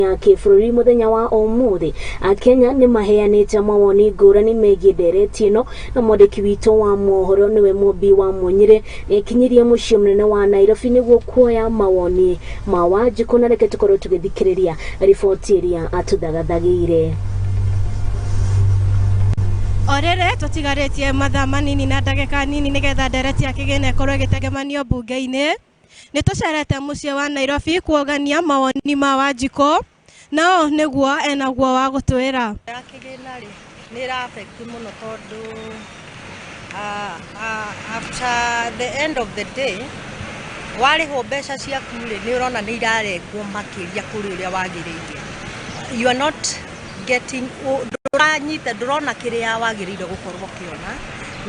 Ya kĩbũrũri mũthenya wa ũmũthĩ, Akenya nĩ maheanĩte mawoni ngũrani megiĩ ndereti ĩno, na mwandĩki witũ wa mohoro nĩwe Mũmbi wa Mũnyĩrĩ nĩekinyirie mũciĩ mũnene wa Nairobi nĩguo kuoya mawoni ma Wanjikũ, na reke tũkorwo tũgĩthikĩrĩria riboti ĩrĩa atũthagathagĩire. O rĩrĩ tũtigarĩtie mathaa manini na ndagĩka nini nĩgetha ndereti ya kĩgĩna ĩkorwo ĩgĩtegemanio mbunge-inĩ, nĩ tũcerete mũciĩ wa Nairobi kuogania mawoni ma Wanjikũ, nao nĩguo enaguo wa gũtwĩra. Ya kĩgĩna rĩ, nĩ ĩra affect mũno tondũ after the end of the day warĩhwo mbeca ciaku rĩ, nĩ ũrona nĩ irarengwo makĩria kũrĩ ũrĩa wagĩrĩire. You are not getting, ndũranyita, ndũrona kĩrĩa wagĩrĩire gũkorwo ũkĩona.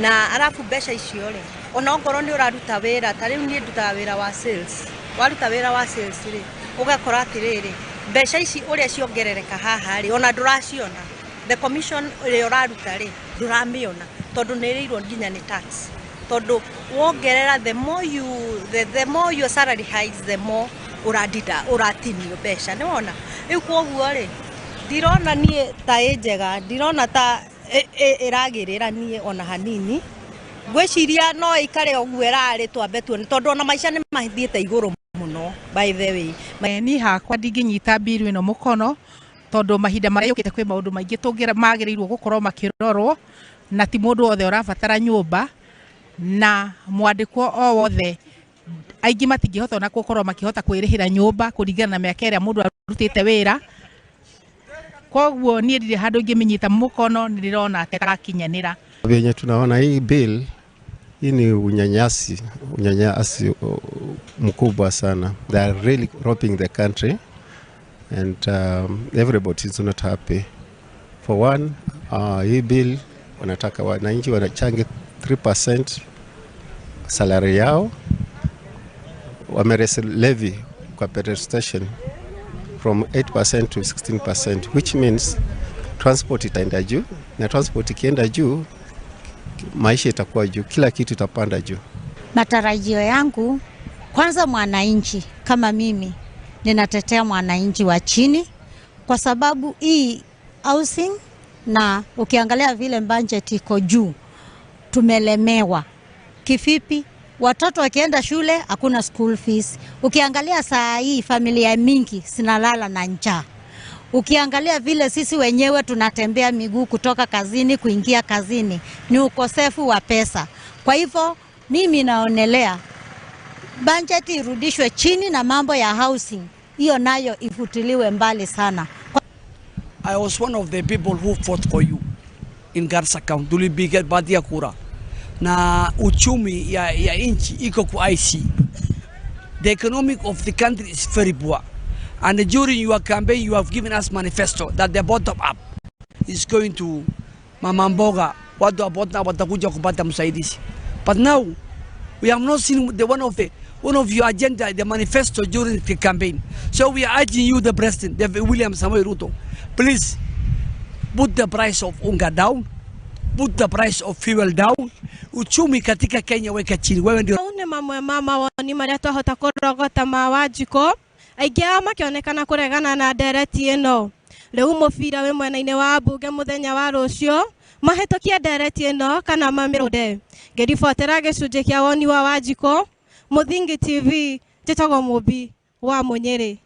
Na arabu mbeca icio rĩ, ona ongorwo nĩ ũraruta wĩra, ta rĩu niĩ ndutaga wĩra wa sales, waruta wĩra wa sales rĩ, ũgakora atĩrĩrĩ, mbeca ici ũrĩa ciongerereka haha rĩ, ona ndũraciona. The commission ĩrĩa ũraruta rĩ, ndũramĩona tondũ nĩ ĩrĩirwo nginya nĩ tax, tondũ wongerera the more your salary hikes, the more ũradida ũratinio mbeca, nĩ wona. Rĩu koguo rĩ, ndirona niĩ ta ĩ njega, ndirona ta ĩragĩrĩra niĩ ona hanini. Ngwĩciria no ĩikare ũguo ĩrarĩ, twambe tuone, tondũ ona maica nĩ mathiĩte igũrũ mũno, by the way. Niĩ hakwa ndingĩnyita bill ĩno mũkono, tondũ mahinda marĩa yũkĩte kwĩ maũndũ maingĩ magĩrĩirwo gũkorwo makĩrorwo, na ti mũndũ wothe ũrabatara nyũmba, na mwandĩkwo o wothe, aingĩ matingĩhota ona gũkorwo makĩhota kwĩrĩhĩra nyũmba kũringana na mĩaka ĩrĩa mũndũ arutĩte wĩra. Koguo niĩ ndirĩ handũ ingĩmĩnyita mũkono, nĩ ndĩrona ta ĩtarakinyanĩra. Vyenye tunaona hii bill hii ni unyanyasi, unyanyasi mkubwa sana. They are really robbing the country and everybody is not happy. For one, hii bill wanataka wananchi wanachange 3% salary yao. Wameraise levy kwa petrol station from 8% to 16%, which means transport itaenda juu, na transport ikienda juu, maisha itakuwa juu, kila kitu itapanda juu. Matarajio yangu, kwanza mwananchi kama mimi, ninatetea mwananchi wa chini kwa sababu hii housing, na ukiangalia vile budget iko juu, tumelemewa. Kivipi? Watoto wakienda shule hakuna school fees. Ukiangalia saa hii familia mingi zinalala na njaa. Ukiangalia vile sisi wenyewe tunatembea miguu kutoka kazini kuingia kazini, ni ukosefu wa pesa. Kwa hivyo mimi naonelea budget irudishwe chini na mambo ya housing hiyo nayo ifutiliwe mbali sana. I was one of the people who fought for you in Garissa County. Tulipiga baadhi kura na uchumi ya nchi iko kwa IC. The economic of the country is very poor. And during your campaign you have given us manifesto that the bottom up is going to mama mboga, watu wa bottom up watakuja kupata msaidizi. But now we have not seen the one of your agenda, the manifesto during the campaign. So we are urging you, the president, the William Samoei Ruto, please put the price of unga down, put the price of fuel down. Uchumi katika Kenya weka chini. Wewe ndio Mau nĩ mamwe ma mawoni marĩa twahota kũrogota ma Wanjikũ, aingĩ ao makĩonekana kũregana na ndereti ĩno. Rĩu mũbira wĩ mwena-inĩ wa mbunge mũthenya wa rũciũ mahĩtũkie ndereti ĩno kana mamĩrũnde. Ngĩribotera gĩcunjĩ kĩa woni wa Wanjikũ, Mũthingi TV, njĩtagwo Mũmbi wa Mũnyĩrĩ.